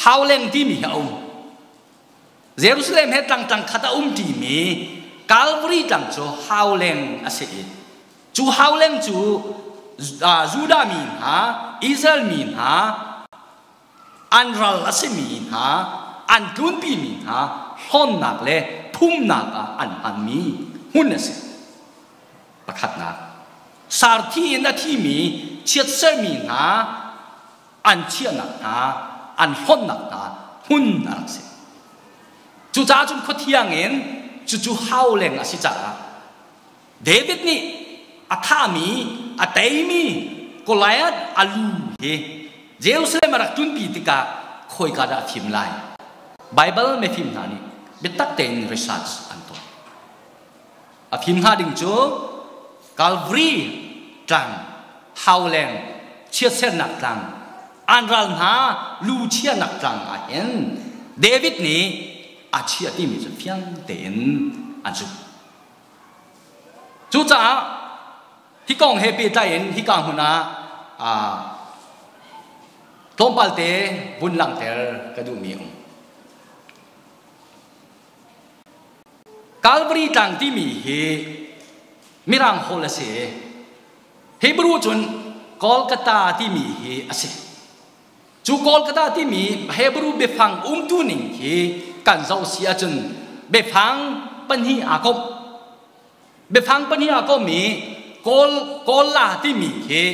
hauleng timi hi a um. Jerusalem he tlangtlang khat a um ṭimi Calvary tlang cu hauleng a si i cu hauleng cu Judah mi hna, Israel mi hna, an ral a simi hna, an tlunpimi hna hlawnnak le phumnak ah an hmanmi hmun a si. Pakhatnak, sarthi in a thimi chiatsermi hna an chiahnak hna an hlonhnak hna hmun a rak si. Cucaah cun khuathiang in cucu hauleng a si caah David nih a thahmi a teimi Goliath a lu hi Jerusalem a rak tlunpi tikah khawika dah a fim lai? Bible mifim hna nih biatak tein research an tuah. A fim hnga ding cu Calvary tlang, hauleng, chiatsernak tlang, an ral hna lu chiahnak tlang ah hin David nih a chiah timi cu fiang tein an zumh. Cucaah hi kong he pehtlai in hika hmun ah tlawmpal te vun langhter ka duhmi a um. Calvary tlang timi hi Mirang holh a si. Hebrew cun Kolkata timi hi a si. Cu Kolkata timi Hebrew biafang umtu ning hi kan zoh si ahcun biafang pahnih aa komh. Biafang pahnih aa komh i Kawl Kawla timi hi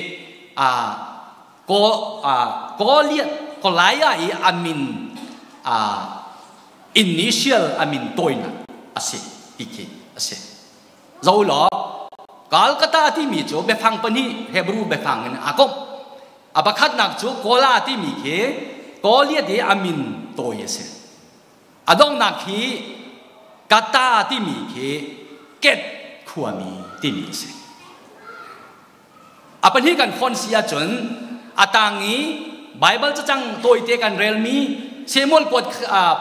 Goliath Goliath i a min initial a min tawinak a si ti khi a si. Zo law Calcutta timi cu biafang pahnih Hebrew biafang in aa komh. A pakhatnak cu Kola timi khi Goliath i a min tawi a si. A donghnak hi Kata timi khi Ket khuami timi a si. A pahnih kan fon si ahcun a tang i Baibal cacang tawite kan relmi Samuel kuat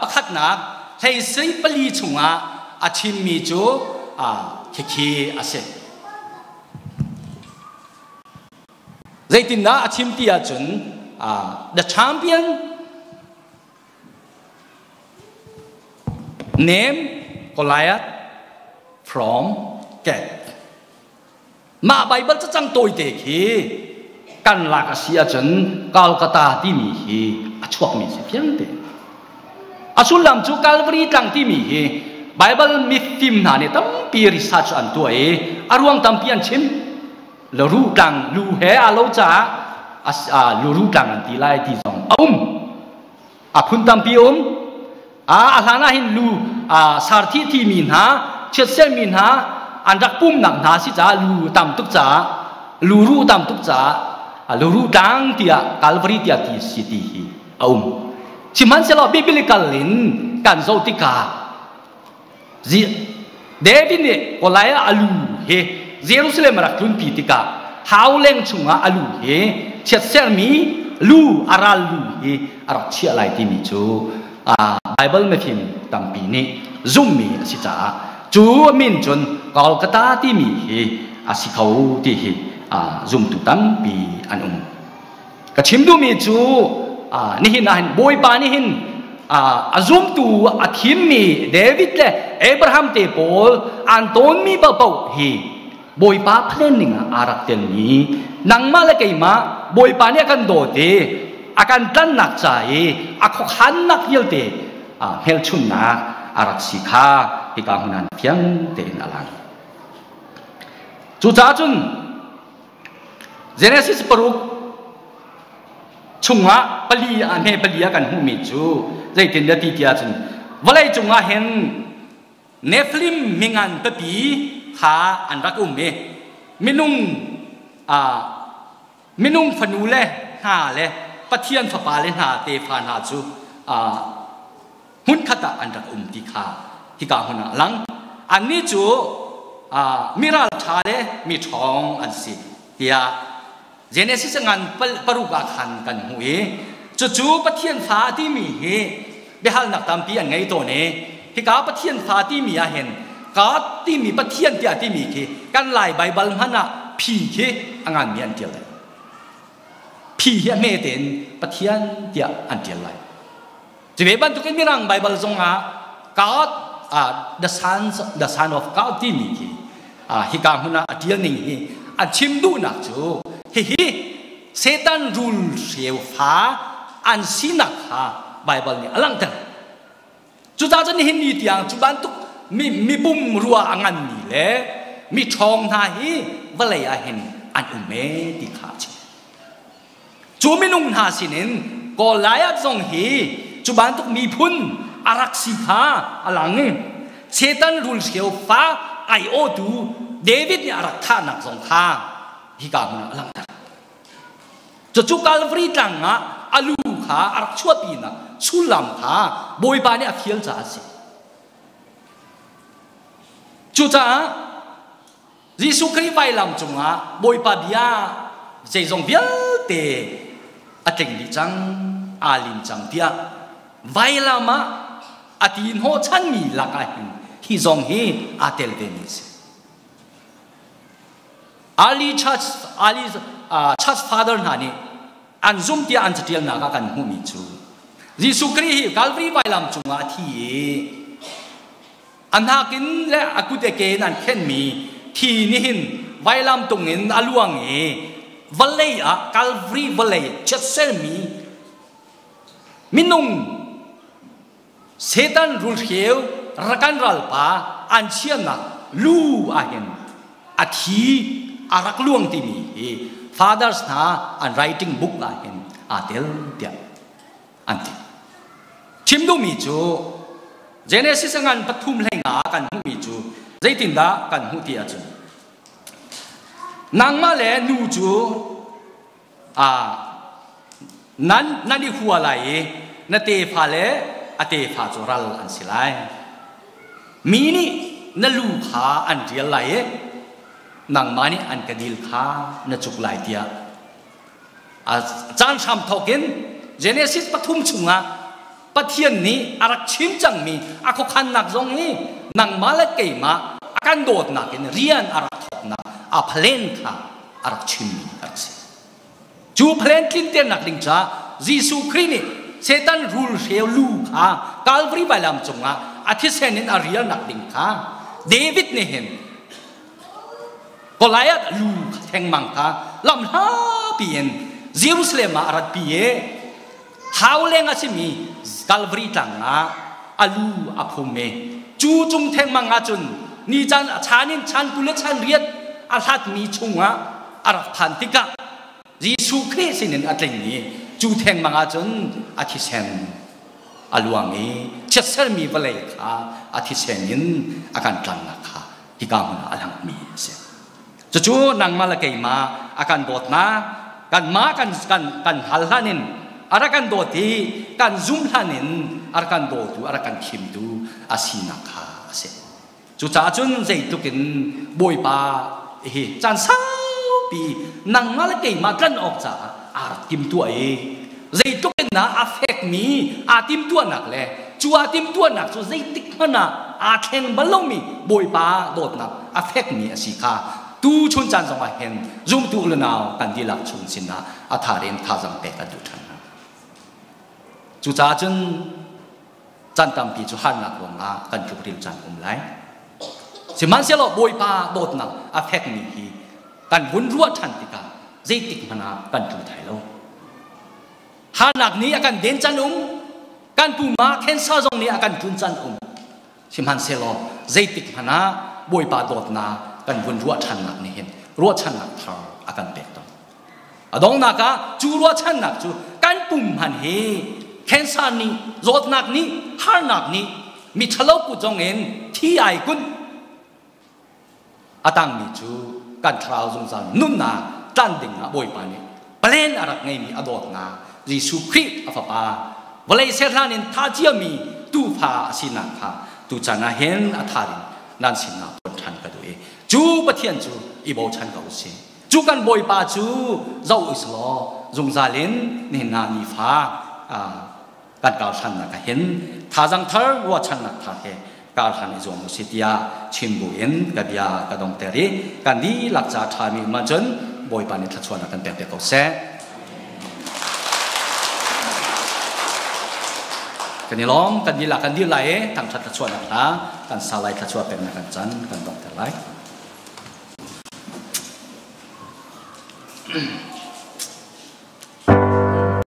pakhatnak hlei sei pali chungah a chimmi cu khikhi a si. Zeitindah a chim ti ahcun the champion name Goliath from Gath. Mah Baibal cacang tawite khi kan lak a si ahcun Calcutta timi hi a chuakmi si fiang te. A sullam cu Calvary tlang timi hi Baibal mifim hna nih tampi research an tuah i a ruang tampi an chim. Lu tlang lu he aa lo caah lu tlang an ti lai ti zong a um. A phun tampi um. A hlan ah hin lu sarthi thimi hna chiatsermi hna an rak pumnak hna si caah lu tam tuk caah lu ruh tam tuk caah lu ruh tlang tiah Calvary tiah ti si ti hi a um. Sihmanhsehlaw biblical in kan zoh tikah David nih Goliath a lu hi Jerusalem a rak tlunpi tikah hauleng chungah a lu hi chiatsermi lu a ral lu hi a rak chiah lai timi cu Bible mifim tampi nih zummi a si caah cu min cun Golgotha timi hi a si kho ti hi zumtu tampi an um. Ka chim duhmi cu nihin ah hin Bawipa nih hin a zumtu a thimmi David le Abraham te pawl an tawnmi paohpaoh hi Bawipa planning ah aa rak telmi nangmah le keimah Bawipa nih a kan dawt i a kan tlannak ca i a khuakhannak vialte hmelchunhnak a rak si kha hika hmun ah fiang tein a lang. Cucaah cun Genesis paruk chungah pali ah hme pali ah kan hmuhmi cu zeitin dah ti tiah cun vawlei cungah hin Nephilim mingan pipi kha an rak um i minung minung fanu le hna le Pathian fapa le hna tefa hna cu hmunkhat ah an rak um ti kha hika hmun ah a lang. Annih cu mi ralṭha le mi ṭhawng an si tiah Genesis ngan paruk ah khan kan hmuh i cucu Pathian fa timi hi biahalnak tampi an ngei tawn i hika Pathian fa timi ah hin God timi Pathian tiah timi khi kan Lai Baibal hmanh ah phi khi a nganmi an ṭial lai. Phi hi a hme tein Pathian tiah an ṭial lai. Cuve bantukin Mirang Baibal zongah God the son of God timi khi hika hmun ah a ṭial ning hi an chim duhnak cu hihi Satan rul hreu fa an sinak kha Baibal nih a langhter. Cucaah cun nihin ni tiang cu bantuk mi mipum rua a nganmi le mi ṭhawng hna hi vawlei ah hin an um ee ti kha a chim. Cu minung hna sinin Goliath zong hi cu bantuk miphun a rak si kha a lang i Satan rulhreu fa aiawhtu David nih a rak thahnak zong kha hika hmun ah a langhter. Cucu Calvary tlang ah a lu kha a rak chuahpinak sullam kha Bawipa nih a fial caah a si. Cucaah Jesuh Khrih vailam cungah Bawipa bia zeizong vialte a tling dih cang, aa lim cang tiah vailam ah a ti hnawhchanmi lakah hin hi zong hi aa tel vemi a si. Ali Church, Ali Church Father hna nih an zum tiah an catialnak ah kan hmuhmi cu Jesuh Khrih hi Calvary vailam cungah a thi i A hnak in le a kut e ke in an khenmi thi nihin vailam tung in a luang i vawlei ah Calvary vawlei chiatsermi minung Satan rulhreu rakan ralpa an chiahnak lu ahhin a thi a rak luang timi hi fathers hna an writing book ahhin aa tel tiah an ti. Chim duhmi cu Genesis a ngan pathum hlei nga ah kan hmuhmi cu zeitindah kan hmuh ti ahcun nangmah le nu cu nan nan i hua lai i na tefa le a tefa cu ral an si lai. Mi nih na lu kha an rial lai i nangmah nih an ka dil kha na cuk lai tiah Caan hram thawk in Genesis pathum chungah Pathian nih a rak chim cangmi a khuakhannak zong hi nangmah le keimah a kan dawtnak in rian a rak thawknak a plan kha a rak chimmi a rak si. Cu plan tlinternak ding caah Jesuh Khrih nih Satan rulhreu lu kha Calvary vailam cungah a thisen in a rialnak ding kha David nih hin Goliath lu thengmang kha lam hlapi in Jerusalem ah a ratpi i hau leng a simi Calvary tlang ah a lu a phum i cu cung thengmang ah cun ni caan a chan in chan 20 le chan riat a hlatmi chungah a rak phan tikah Jesuh Khrih sinin a tling i cu thengmang ah cun a thisen a luang i chiatsermi vawlei kha a thisen in a kan tlannak kha hika hmun ah a langmi a si. Cucu nangmah le keimah a kan dawtnak, kanmah kan kan kan hal hlan in a rak kan dawt i kan zum hlan in a rak kan dawtu, a rak kan thimtu a sinak kha a si. Cucaah cun zeitluk in Bawipa hi caan saupi nangmah le keimah tlanh awk caah aa rak timtuah i zeitluk in dah a fekmi aa timtuahnak le cu aa timtuahnak cu zeitik hmanh ah aa thleng bal lomi Bawipa dawtnak a fekmi a si kha tu chun caan zongah hin zumtu u le nau kan dihlak chung sinah a thar in thazaang pek an duh ṭhan hna. Cucaah cun caan tampi cu harnak ruangah kan tlukrilh caan um lai. Sihmanhsehlaw Bawipa dawtnak a fekmi hi kan vun ruah ṭhan tikah zeitik hmanh ah kan tlu thai lo. Harnak nih a kan den can um, kan puma cancer zong nih a kan tlun can um. Sihmanhsehlaw zeitik hmanh ah Bawipa dawtnak kan vun ruah ṭhannak nih hin ruahchannak thar a kan pek tawn. A donghnak ah cu ruahchannak cu kan pum hman hi cancer nih, zawtnak nih, harnak nih mi ṭhalo kut zong in thi ai kun a tangmi cu kan thlarau zungzal nunnak tlan ding ah Bawipa nih plan a rak ngeimi a dawtnak Jesuh Khrih a fapa vawlei ser hlan in tha ciami tuufa a sinak kha tuchan ah hin a tha in nan sinah phuan ṭhan ka duh i cu Pathian cu i bochan ko usih. Cu kan Bawipa cu zoh usilaw zungzal in nihin ah nifa kan karhlannak ah hin thazang thar ruahchannak thar he karhlan i zuam usih tiah chim buin ka bia ka dongter i kan dihlak ca ṭhami um ahcun Bawipa nih thluachuahnak kan pek piak ko seh. Kan i lawm, kan dihlak kan dir lai i thangṭhat thluachuahnak hla kan sa lai thluachuah peknak kan can kan donghter lai.